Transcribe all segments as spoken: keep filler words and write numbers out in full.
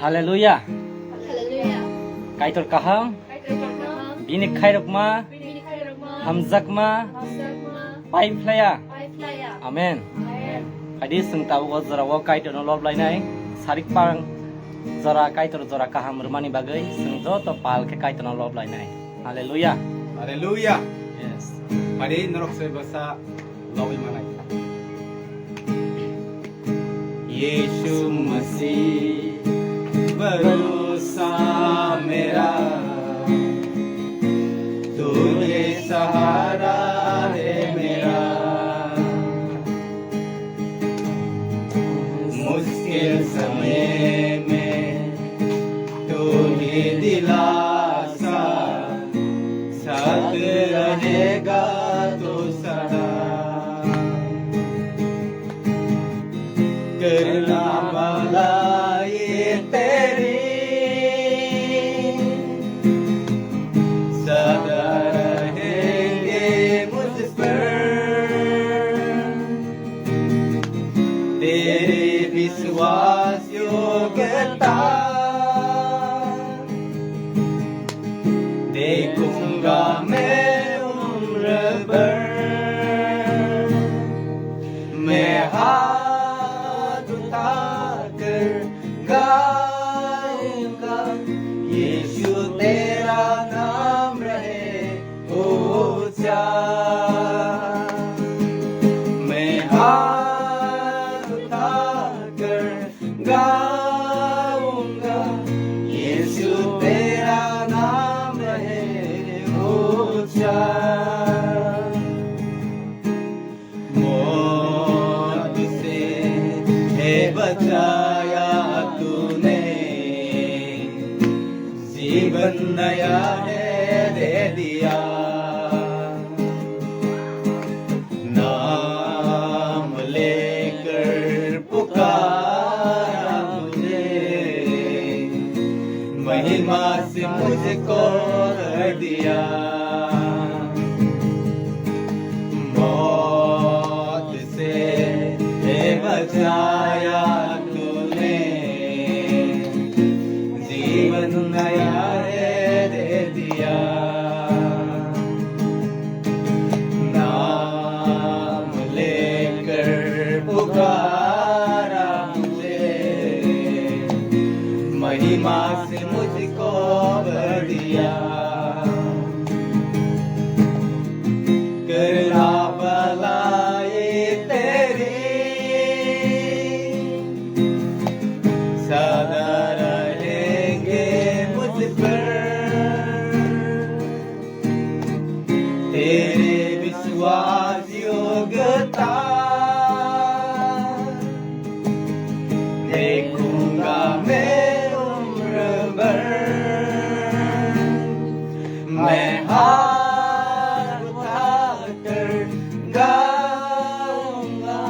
Haleluya. Haleluya. Kaitor kaham. Kaitor kaham. Bini khairokma. Bini khairokma. Hamjakma. Hamjakma. Paiphlaya. Paiphlaya. Amen. Amen. Adi sung tabuk o jora o Kaitor no lob lainai. Sarik pang jora Kaitor jora kaham rwmani bagwi sung joto pal khe Kaitor no lob lainai. Haleluya. Haleluya. Yes. Adi norok se basa lobi manai. यीशु मसीह भरोसा मेरा, तू ही सहारा है मेरा। मुश्किल समय में तू ही दिलासा, साथ रहेगा तू सदा। करना भलाई तेरी, सदा रहेंगे मुझ पर। तेरे विश्वास योग्यता देखूंगा मैं उम्र भर। मैं हाथ उठाकर गाऊंगा, यीशु तेरा नाम रहे ऊंचा। मैं हाथ उठाकर गाऊंगा, यीशु तेरा नाम रहे ऊंचा। मौत से है बचाया तूने, जीवन नया है दे दिया। नाम लेकर पुकारा मुझे, महिमा से मुझको भर दिया। मौत से है बचाया तूने, जीवन नया है दे दिया। नाम लेकर पुकारा मुझे, महिमा से मुझको भर दिया। करना भलाई तेरी, सदा रहेंगे मुझ पर। तेरे विश्वास योग्यता देखूंगा मैं उम्र भर। मैं हाथ उठाकर गाऊंगा,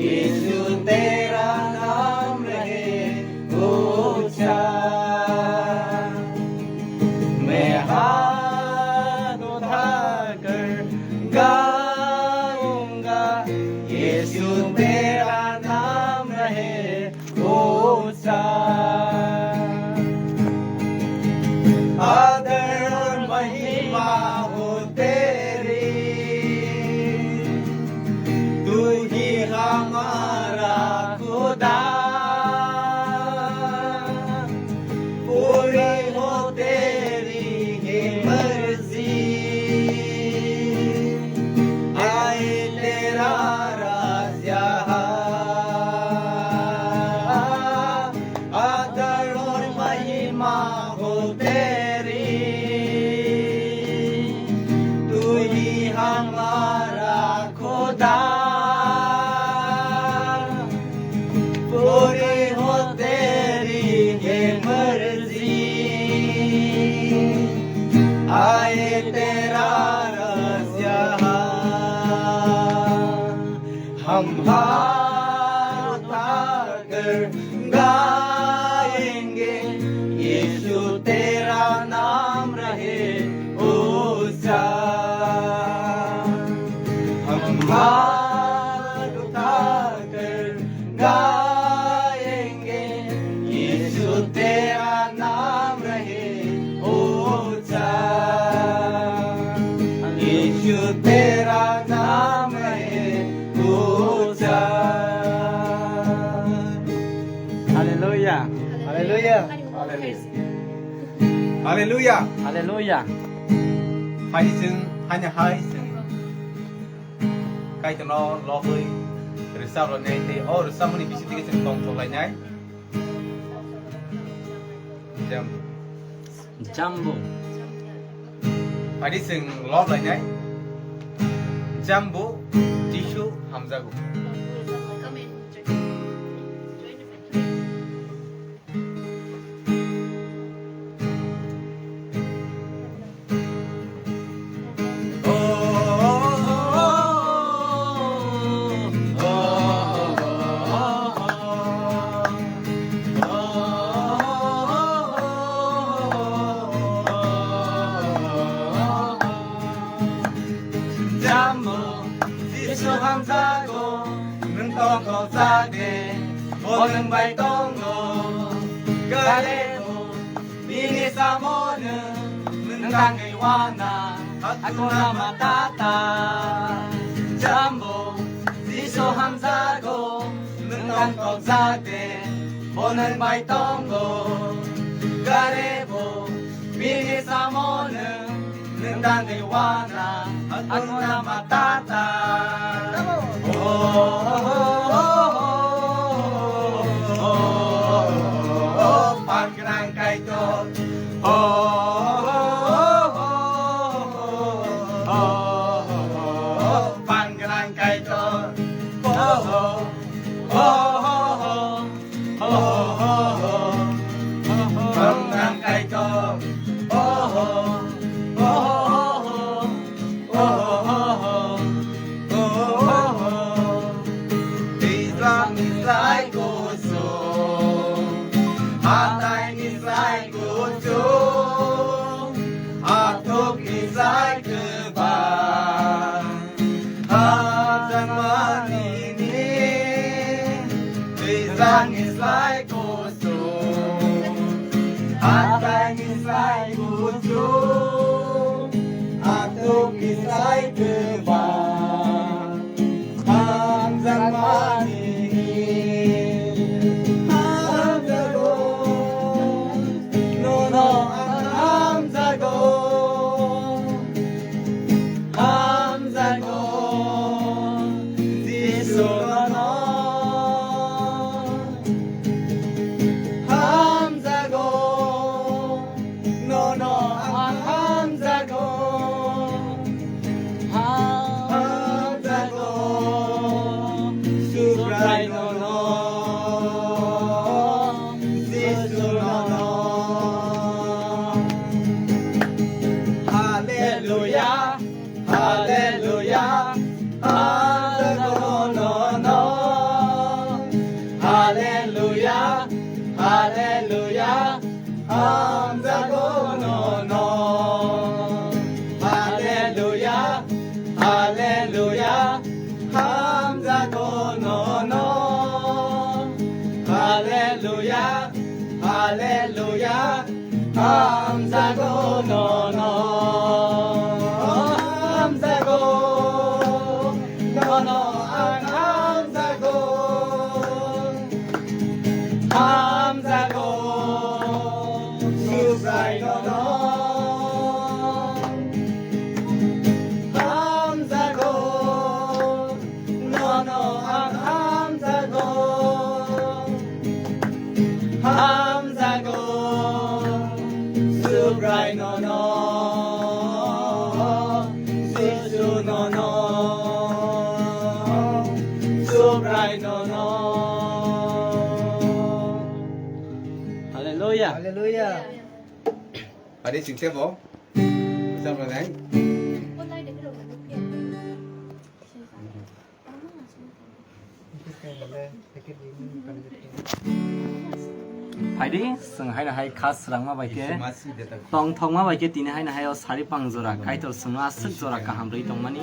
यीशु तेरा नाम रहे ऊंचा। मैं हाथ उठाकर गाऊंगा, यीशु तेरा नाम रहे ऊंचा। आदर और महिमा हो तेरी, तू ही हमारा खुदा। पूरी हो तेरी ही मर्जी, आए तेरा राज यहाँ। आदर और महिमा हो तेरी, तू ही हमारा खुदा। पूरी हो तेरी ये मर्जी, आए तेरा राज यहाँ। हम हाथ उठाकर गाएंगे, यीशु तेरा नाम रहे ऊंचा। हम हाथ उठा Hallelujah. Hallelujah. Hai chwng, haini hai chwng. Kaitorno lobwi rwchap lainai tei o rwchapmani bisingtwi chwng tongthok lainai. Jam. Jambo. Hai chwng lob lainai. Jambo, Jisu hamjago. Jamo, Jisu hamjago, nwng tongthokjak de, bo nwng bai tongo. Garebo, bini samo nwng, nwng tangwi wana, hakuna matata. Jambo, Jisu hamjago, nwng tongthokjak de, bo nwng bai tongo. Garebo, bini samo nwng, nwng tangwi wana, hakuna matata. Oh, oh, oh, oh, oh, oh, oh, pangkrang Kaitor. Oh, oh, oh, oh, oh, oh, oh, pangkrang Kaitor. Oh, oh, oh, oh, oh. Pangkrang Kaitor. Oh, oh, oh, oh, oh, oh. Twijlangni slai kuchuk, hataini slai kuchuk, athukni slai kwbang. Hamjakmani ni twijlangni slai kuchuk, hataini slai kuchuk, athukni slai kwbang. Hamjakmani ni hamjago, nono ang hamjago. Hamjago, Jisu nono. Hamjago, nono ang hamjago. Hamjago, Subrai nono. Jisu nono. Hallelujah. Hallelujah, hamjago nono. Hallelujah, hallelujah, hamjago nono. Hallelujah, hallelujah, hamjago nono. Hallelujah, hallelujah. Hamjago nono, hamjago nono ang hamjago, hamjago Subrai nono, hamjago. Nono ang hamjago, hamjago, Subrai nono, Jisu nono, Subrai nono. Hallelujah. Hallelujah. Hari singse bo. Sampai. Phaidi, chwng haino hai kha srangma bai khe, tongthokma bai khe tini haino hai o sari pang jora Kaitor chwngno aswk jora kaham rwi tongmani.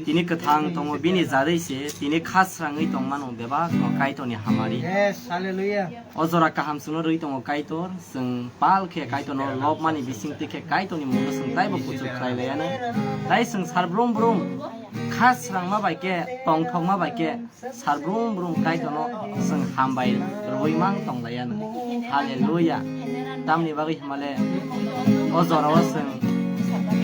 Tini kwthang tongo bini jadwi se, tini kha srangwi tongmano bebak no Kaitorni hamari. Yes, hallelujah. O jora kaham chwngno rwi tongo Kaitor, chwng pal khe Kaitorno lobmani bisingtwi khe Kaitorni mungno chwng taibo kuchuk khlai laiya na. Tai chwng sarbrum brum kha srangma bai khe, tongthokma bai khe, sarbrum brum Kaitorno chwng hambai Ui mang tong lai ya no. Hallelujah. Tamni bagwi himale o jora o chwng,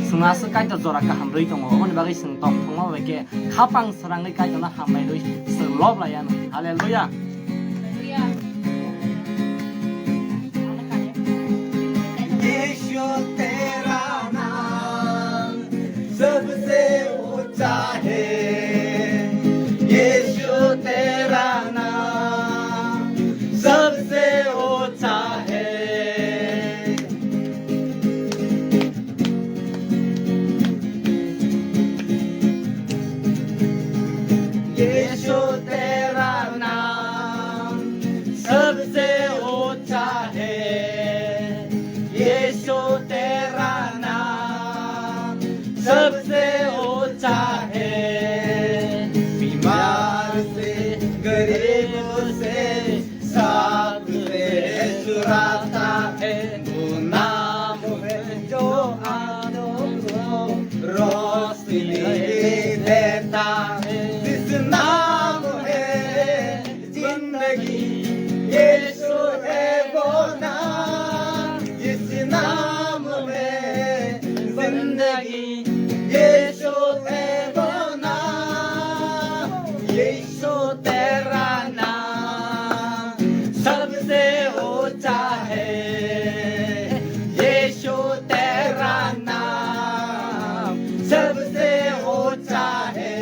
chwng aswk Kaitor jora kaham rwi tongo. Oboni bagwi chwng tong thwngma bai khe khapang srangwi Kaitorno hambai rwi chwng lob lai ya no. Hallelujah. यीशु तेरा नाम सबसे ऊंचा है, यीशु तेरा नाम सबसे ऊंचा है। यीशु तेरा नाम सबसे ऊंचा है, यीशु तेरा नाम सबसे ऊंचा है। बीमार से, गरीब से, सबसे छुड़ाता है। वो नाम है जो आंखों को रोशनी देता है। जिस नाम है जिंदगी, यीशु है वो नाम। जिस नाम है जिंदगी, यीशु है वो नाम। यीशु तेरा नाम सबसे ऊंचा है, यीशु तेरा नाम सबसे ऊंचा है,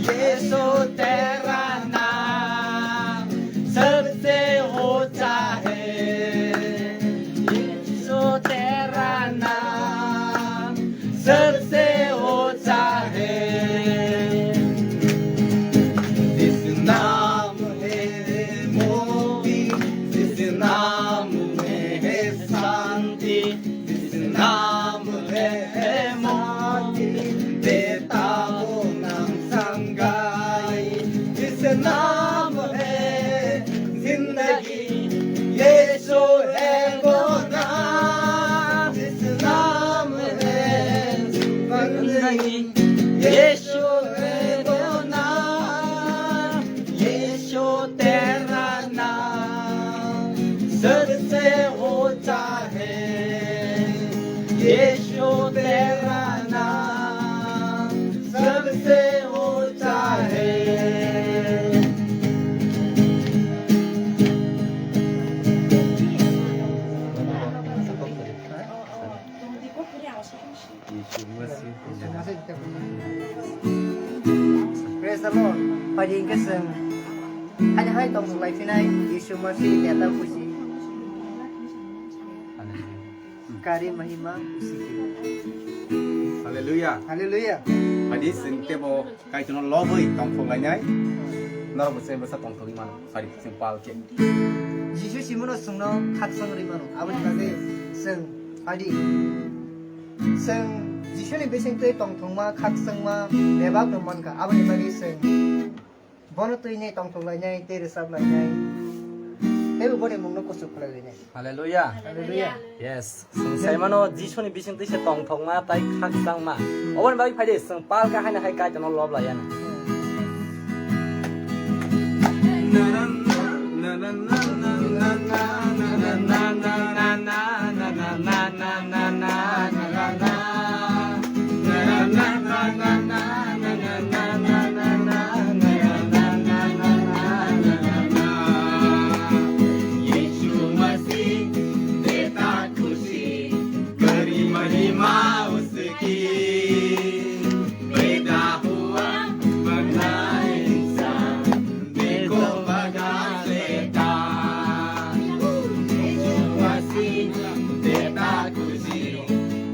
यीशु तेरा नाम सबसे ऊंचा है, यीशु तेरा नाम सबसे ऊंचा है। जिस नाम है मुक्ति, जिस नाम में है शांति, जिस नाम है मौत देता वो नाम संगाई, जिस नाम है जिंदगी, यीशु है वो नाम, जिस नाम है बंदगी, यीशु है वो नाम, यीशु तेरा नाम सबसे ऊंचा है, यीशु तेरा नाम सबसे ऊंचा है। Praise the Lord. Phaidi hwnkhe chwng haino hai tong thwng lai phinai Jisu Masih neta khusi. Kari mahima khusi. Hallelujah. Hallelujah. Phaidi chwng teibo Kaitorno lobwi tongthok lainai. Norok bo chwng bwsa tongthogwi mano. Phaidi chwng pal khe. Jisu simono chwngno khaksang rwi mano. Aboni bagwi chwng phaidi. Chwng Jisuni bisingtwi tongthokma, khaksangma bebak no mankha. Aboni bagwi chwng bono twini tongthok lainai tei rwchap lainai. Teibo boni mungno kuchuk khlai lainai. Hallelujah. Hallelujah. Yes. Chwng sai mano Jisuni bisingtwi se tongthokma tai khaksangma. Oboni bagwi phaidi chwng pal khe haino hai Kaitorno lob laiya na. यीशु मसीह देता खुशी, करी महिमा उसकी। पैदा हुआ बना इंसान, देखो भगा शैतान। यीशु मसीह देता खुशी,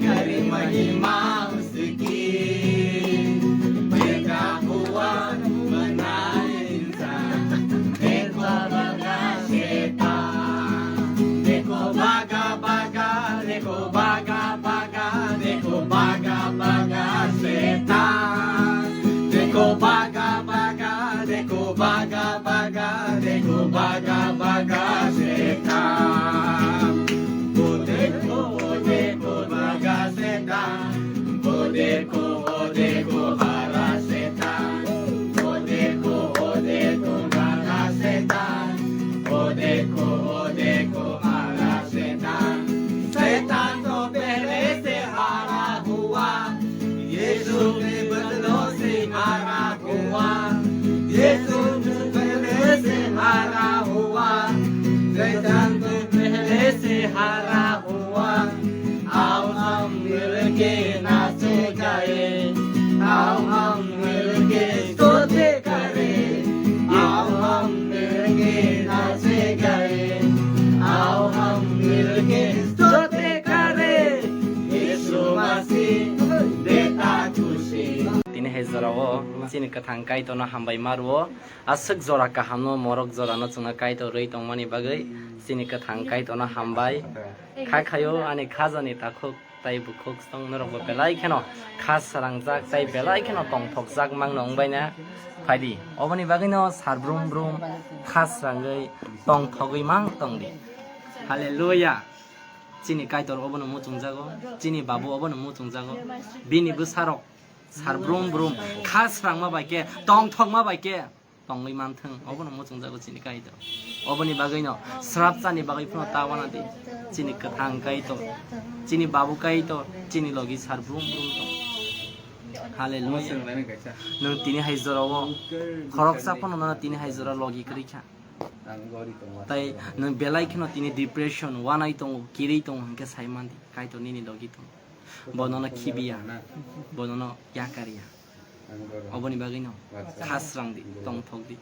करी महिमा उसकी। पैदा हुआ बना इंसान, देखो भगा शैतान। देखो भगा भगा, देखो भगा भगा, देखो भगा भगा शैतान। देखो भगा भगा, देखो भगा भगा, देखो भगा भगा शैतान। वो देखो, वो देखो भगा शैतान। वो देखो, वो देखो भगा शैतान। वो देखो, वो देखो भगा शैतान। Chini kwthang Kaitorno hambai ma rwo. Aswk jora kahamno, morok jorano chwngno Kaitor rwi tongmani bagwi chini kwthang Kaitorno hambai. Kha khayo ani khajani takhuk tei bukhuk song norokbo belai kheno kha srangjak tei belai kheno tongthokjak mangno wngbaina phaidi. Oboni bagwino sarbrum brum kha srangwi tongthogwi mang tongdi. Hallelujah. Chini Kaitor obono muchungjago, chini Babu obono muchungjago. Bini bwsarok sarbrum brum kha srangma bai khe, tongthokma bai khe tongwi manthwng, obono muchungjago chini Kaitor. Oboni bagwino srapchani bagwi phano ta wana di. Chini kwthang Kaitor, chini Babu Kaitor, chini logi sarbrum brum tong. Hallelujah. Nwng tini hai jorao khoroksa phano nono tini hai jora logi kwrwi kha. Tai nwng belai kheno tini depression, wanai tongo, kirwi tongo hwnkhe sai man di, Kaitor nini logi tongo. Bo nono khibiya, bo nono yakarya. Oboni bagwino kha srang di, tongthok di.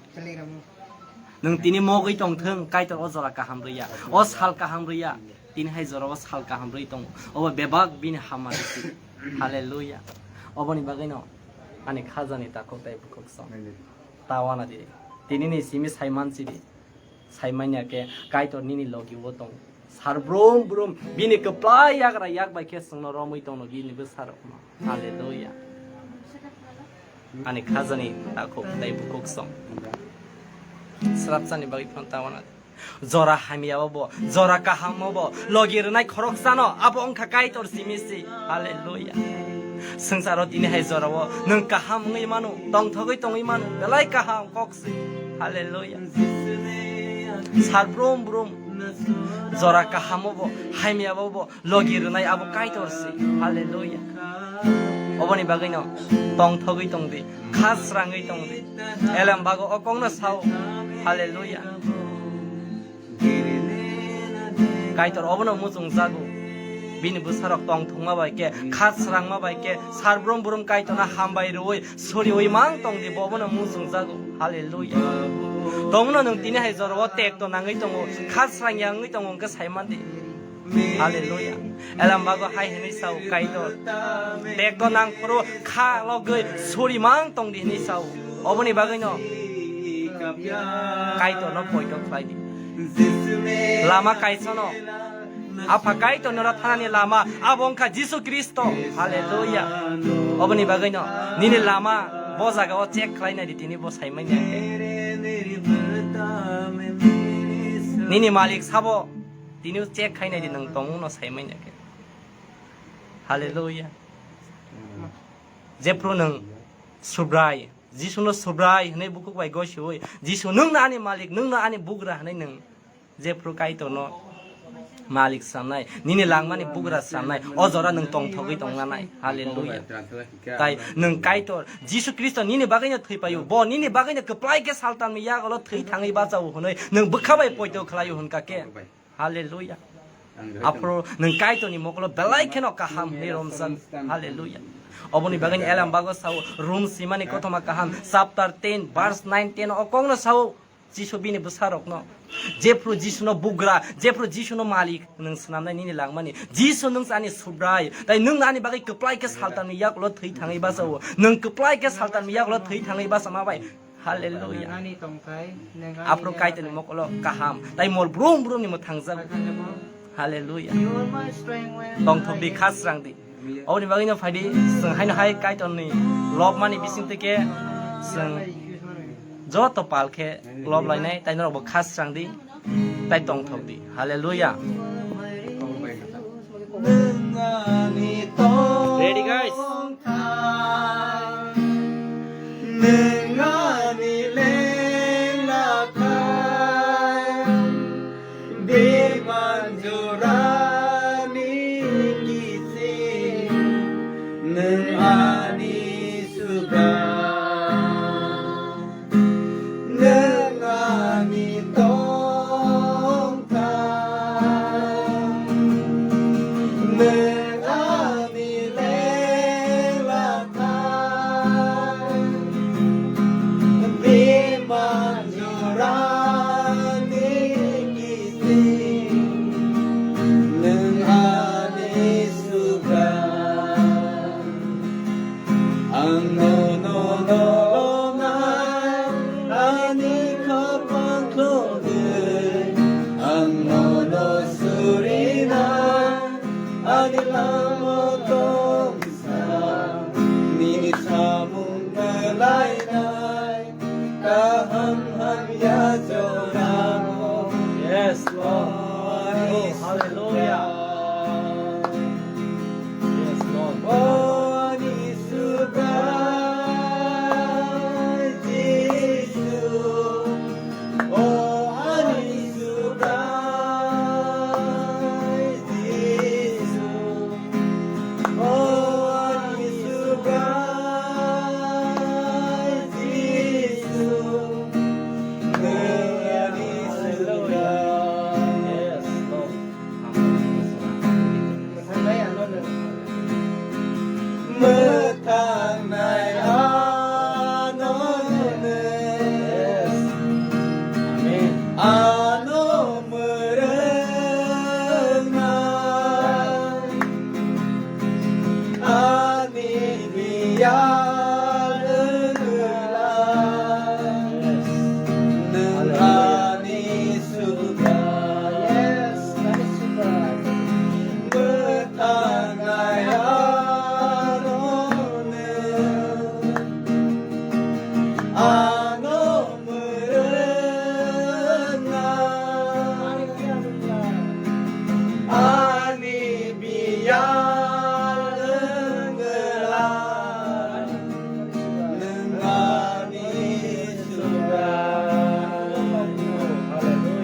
Nwng tini mogwi tongthwng, Kaitor o jora kaham rwya, o sal kaham rwya, tini hai jora o sal kaham rwi tongo. Obo bebak bini hamari si. Hallelujah. Oboni bagwino ani khajani takhuk tei bukhuk song. Ta wana di. Tinini simi sai mansi di. Sai manya khe Kaitor nini logi o tong. Sar brum brum bini kwplai yagra yak bai khe chwngno romwi tongno bini bwsarokno. Hallelujah. Ani khajani takhuk tei bukhuk song. Srapchani bagwi phano ta wana. Jora hamya bo, jora kaham bo, logi rwnai khoroksano, abo wngkha Kaitor simi si. Hallelujah. Swngcharo tini hai jorao nwng kaham wngwi mano, tongthogwi tongwi mano, belai kaham kok si. Hallelujah. Sar brum brum jora kaham bo, hamya bo, logi rwnai abo Kaitor si. Hallelujah. Oboni bagwino tongthogwi tongdi, kha srangwi tongdi. Elem bago o kokno sao. Hallelujah. Kaitor obono muchungjago. Bini bwsarok tongthokma bai khe, kha srangma bai khe, sar brum brum Kaitorno hambai rwui, soriui mang tongdi, bo obono muchungjago. Hallelujah. Tongno nwng tini hai jorao tekto nangwi tongo, kha srangya wngwi tongo, hwnkhe sai mandi. Hallelujah. Elam bago hai hwnwi sao Kaitor. Tekto nang phuru kha logwi suri mang tong di hwnwi sao. Oboni bagwino Kaitorno poito khlai di. Lama kaisano. Apha Kaitorno ra thanani lama abo wngkha Jisu Kristo. Hallelujah. Oboni bagwino nini lama bo jagao check khlai nai di, tini bo sai manya khe. Nini malik sabo. Tini o check khai nai di, nwng tongmungno sai manya khe. Hallelujah. Jephru nwng Subrai, Jisuno Subrai hwnwi bukhuk bai gosiui, Jisu, nwngno ani malik, nwngno ani bugra hwnwi nwng jephru Kaitorno malik sanai, nini langmani bugra sanai, o jora nwng tongthogwi tonglanai. Hallelujah. Tai nwng Kaitor Jisu Kristo nini bagwino thwi paio, bo nini bagwino kwplai khe saltanni yagulo thwi thangwi bachao hwnwi nwng bwkha bai poito khlaio hwnkha khe. Hallelujah. Aphuru nwng Kaitorni mokolo belai kheno kaham hwnwi romjak. Hallelujah. Oboni bagwino Elam bago sao, Rom simani kothoma kaham chapter ten verse nine ten o kokno sao, Jisu bini bwsarokno, jephru Jisuno bugra, jephru Jisuno malik nwng swnamnai nini langmani, Jisu nwng ani Subrai, tai nwng ani bagwi kwplai khe saltanni yagulo thwi thangwi bachao, nwng kwplai khe saltanni yagulo thwi thangwi bachama bai. Hallelujah. Nang ani tongthai, nang ani Aphuru Kaitorni mokolo kaham. Tai mol brum brumni mwthangjago. Hallelujah. Tongthok di, kha srang di. Oboni bagwino phai di, chwng haino hai Kaitorni lobmani bising twi khe chwng joto pal khe lob lainai, tai norokbo kha srang di. Tai tongthok di. Hallelujah. Ready, guys? Nwng ani tongthai, nwng ani lenglathai. Lainai kaham hamya jorao. Yes, Lord. Oh, hallelujah. Yes, Lord. O ani Subrai Jisu, o ani Subrai Jisu. Mwthangnai ano nung. Amen. Ano mwrwknai ani biyal wngwlai. Nwng ani Subrai. Yes, ani Subrai. Mwthangnai ano nwng. Ano mwrwknai ani biyal wngwlai. Nwng ani Subrai.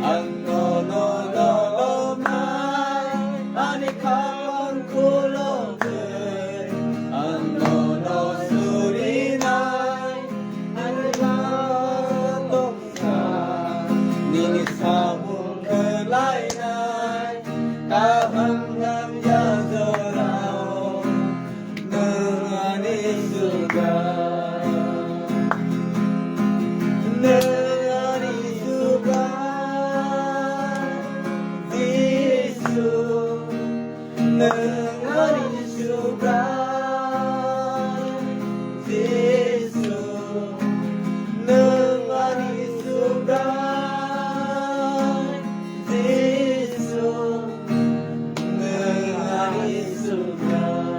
Ang nono dolomnai ani khapang khulogwi. Ang nono surinai ani tongsa. Nini samung khwlainai kaham hamya jorao. Nwng ani Subrai. Nwng ani Subrai. Jisu. Nwng ani Subrai, Jisu. Nwng ani Subrai, Jisu. Nwng ani Subrai.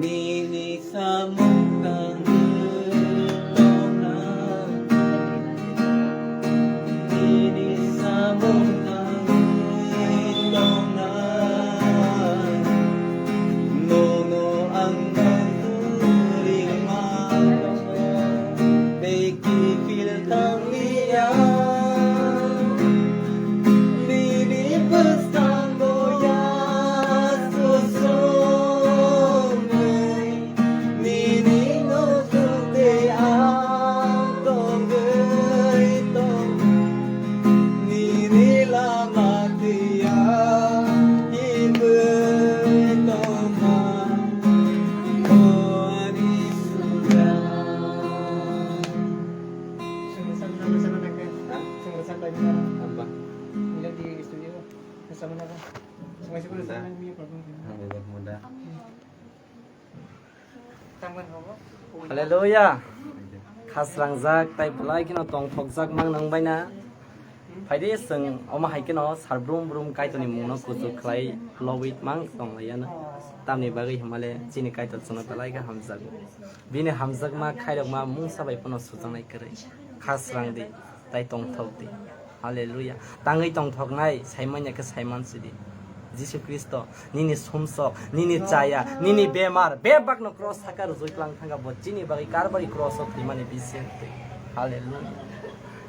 Nini samung tangwi tongna. Nini samung tangwi tongna. Nono ang tangwi rima. Beki feel tangwi ya. Nini bwskango ya susumwi. Nini nokhung tei ang tongwi tongma, nini lama tei ang himwi tongma, o ani Subrai. Sengkrak sengkrak sengkrak nangkhe. Ha? Sengkrak sengkrak nangkhe. Apa? Ini di studio. Sama apa? Sama siapa? Nah. Sama ini problem. Nah, ini mudah. Hallelujah. Khasrangjak tai belai kheno tongthokjak mang nang baina. Phaidi chwng omo hai kheno sarbrum brum Kaitorni mungno kuchuk khlai lobwi mang tong laiya na. Tamni bagwi himale chini Kaitor chwngno belai khe hamjago. Bini hamjakma khairokma mungsa bai phano sujaknai kwrwi. Khasrang di. Tai tongthok di. Hallelujah. Tangwi tongthoknai, saimanya khe saiman sidi. Jisu Khristo, nini sumsok, nini chaya, nini bemar, bebakno cross saka rujui tlang thangkha bo chini bagwi Kalbari cross o thwimani bising twi. Hallelujah.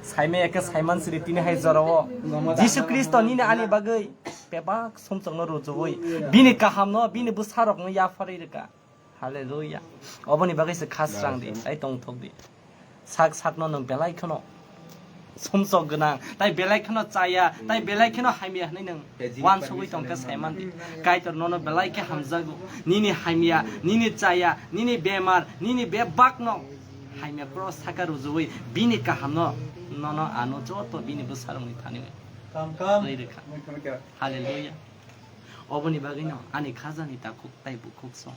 Saimanya khe saiman sidi tini hai jorao. Jisu Khristo, nini ani bagwi bebak sumsokno rujui, bini kahamno, bini bwsarokno yapharwi rwkha. Hallelujah. Oboni bagwi se khasrang di, tai tongthok di. Sak sakno nwng belai kheno sumsok gwnang, tai belai kheno chaya, tai belai kheno hamya hwnwi nwng wansugwi tongkhe saiman di. Kaitor nono belai khe hamjago. Nini hamya, nini chaya, nini bemar, nini bebakno hamya cross saka rujui bini kahamno nono ano joto bini bwsarokni thani rwi rwkha. Hallelujah. Oboni bagwino ani khajani takhuk tai bukhuk song.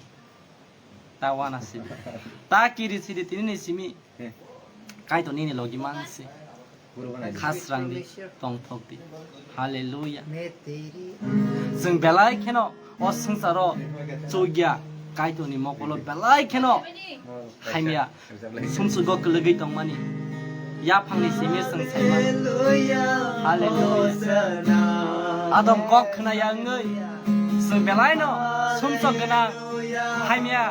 Ta wana sidi. Ta kiri sidi tini ni simi. Kaitor nini logi mansi. Khasrang di, tongthok di. Hallelujah. Chwng belai kheno o swngcharo chukya Kaitorni mokolo belai kheno hamya sumsugo kwlwgwi tongmani yaphangni simi chwng saimano. Hallelujah. Adam kok khwnaya wngwi chwng belaino sumsok gwnang hamya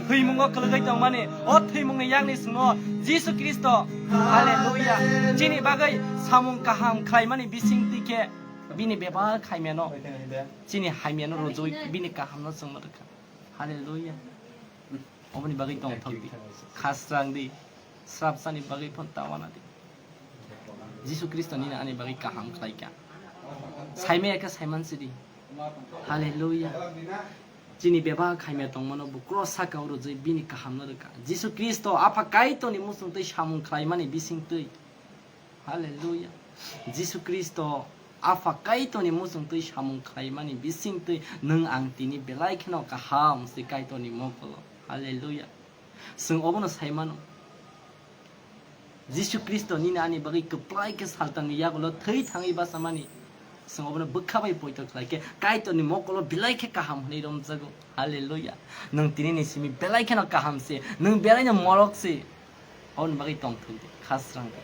thwimungo kwlwgwi tongmani. O thwimungni yakni chwngno Jisu Khristo, hallelujah, chini bagwi samung kaham khlaimani bisingtwi khe bini bebak hamyano, chini hamyano rwjwi bini kahamno chwngno rwkha. Hallelujah. Oboni bagwi tongthok di. Khasrang di. Srapsani bagwi phon tawana di. Jisu Khristo nini ani bagwi kaham khlai kha. Saimaya khe saiman si di. Hallelujah. Chini bebak hamya tongmano bo cross saka o rwjwi bini kahamno rwkha. Jisu Khristo Apha Kaitorni muchungtwi samung khlaimani bisingtwi. Hallelujah. Jisu Khristo Apha Kaitorni muchungtwi samung khlaimani bisingtwi nwng ang tini belai kheno kaham se Kaitorni mokolo. Hallelujah. Chwng obono sai mano. Jisu Khristo nini ani bagwi kwplai khe saltangni yagulo thwi thangwi bachamani. Chwng obono bwkha bai poito khlai khe Kaitorni mokolo belai khe kaham hwnwi romjago. Hallelujah. Nwng tini ni simi belai kheno kaham se. Nwng belaino morok se. Aboni bagwi tongthok di, khasrang di.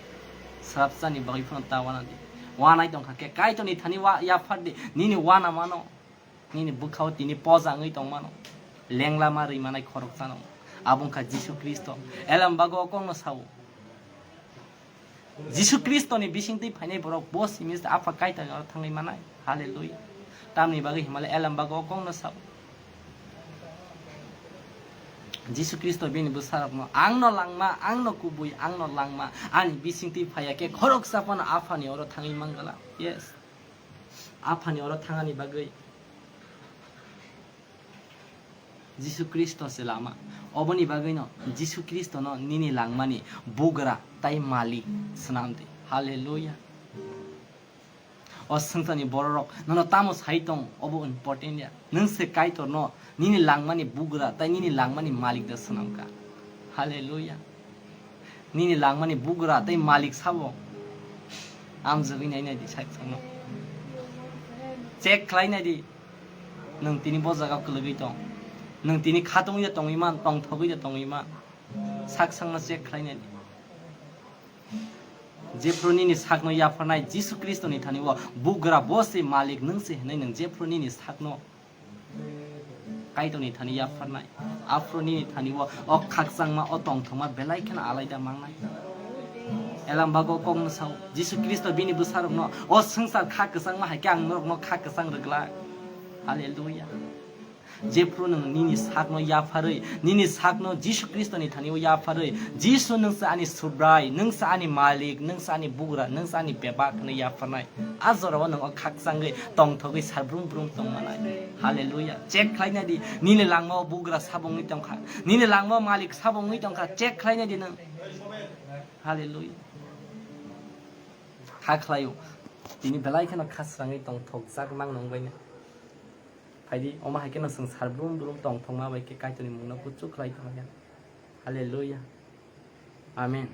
Srapsani bagwi phano ta wana di. Wanai tongkha khe Kaitorni thani wa yaphar di. Nini wana mano. Nini bwkhao tini poja wngwi tongmano. Lenglama rwi manai khoroksano. Abo wngkha Jisu Khristo. Elam bago o kokno sao. Jisu Khristoni bisingtwi phainai borok bo simi se Apha Kaitorni oro thangwi manai. Hallelujah. Tamni bagwi himale elam bago o kokno sao. Jisu Khristo bini bwsarokno, "Angno langma, angno kubui, angno langma, ani bisingtwi phaiya khe khoroksa phano Aphani oro thangwi mangala." Yes. Aphani oro thangani bagwi Jisu Khristo se lama. Oboni bagwino Jisu Khristono nini langmani bugra tai malik swnam di. Hallelujah. O swngcharni bororok nono tamo sai tong, obo important ya. Nwng se Kaitorno nini langmani bugra tai nini langmani malik da swnamkha. Hallelujah. Nini langmani bugra tai malik sabo. Amjagwi nai nai di sak sakno. Check khlai nai di. Nwng tini bo jaga kwlwgwi tong. Nwng tini khatungwi da tongwi man, tongthogwi da tongwi man. Sak sakno check khlai nai di. Jephru nini sakno yapharnai Jisu Khristoni thani o bugra bo se malik nwng se hwnwi nwng jephru nini sakno Kaitorni thani yapharnai. Aphru nini thani o, o khakchangma, o tongthokma belai kheno alaida mangnai. Elam bago kokno sao, Jisu Khristo bini bwsarokno, "O swngchar kha kwchangma hai khe ang norokno kha kwchang rwglak." Hallelujah. Jephru nwng nini sakno yapharwi, nini sakno Jisu Khristoni thani o yapharwi, "Jisu, nwng se ani Subrai, nwng se ani Malik, nwng se ani Bugra, nwng se ani Bebak," hwnwi yapharnai. A jorao nwng o khakchangwi tongthogwi sarbrum brum tongmanai. Hallelujah. Check khlaina di, nini langmao Bugra sabo wngwi tongkha, nini langmao Malik sabo wngwi tongkha, check khlaina di nwng. Hallelujah. Kha khlaio. Tini belai kheno khasrangwi tongthokjak mang nong baino. Phaidi, omo hai kheno chwng sarbrum brum tongthokma bai khe Kaitorni mungno kuchuk khlai tongya. Hallelujah. Amen.